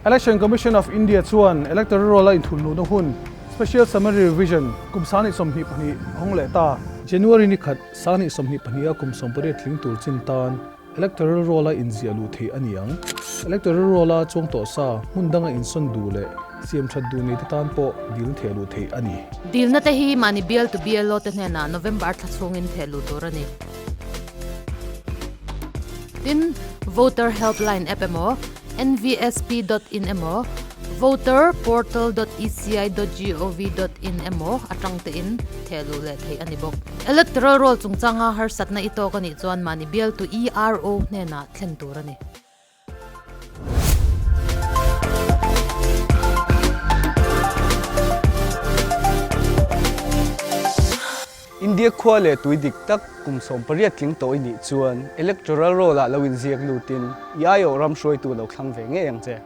Election Commission of India chuan Electoral Roll a inthunluhna hun, Special Summary Revision, kum 2022 a hawng leh ta. January ni khat, 2022 a kum 18 tling tur chin tan Electoral Roll a inziah luh theih a ni ang. Electoral Roll a chuang tawh sa, hmun danga insawn duh leh siam that duh neite tan pawh dilna theh luh theih a ni. Dilna te hi mahni bial tu BLO te hnenah November thla chhungin theh luh tur a ni. Tin, Voter Helpline app emaw, nvsp dot in emaw, voterportal dot eci dot gov dot in emaw atang tein theh luh leh theih a ni bawk. Electoral Roll chungchanga harsatna i tawk a nih chuan mahni bialtu ERO hnenah thlen tur a ni. India khua leh tui dik tak kum 18 tling tawh i nih chuan Electoral Roll-ah lo inziak lutin i aiawh ram hruaitu lo thlang ve ngei ang che.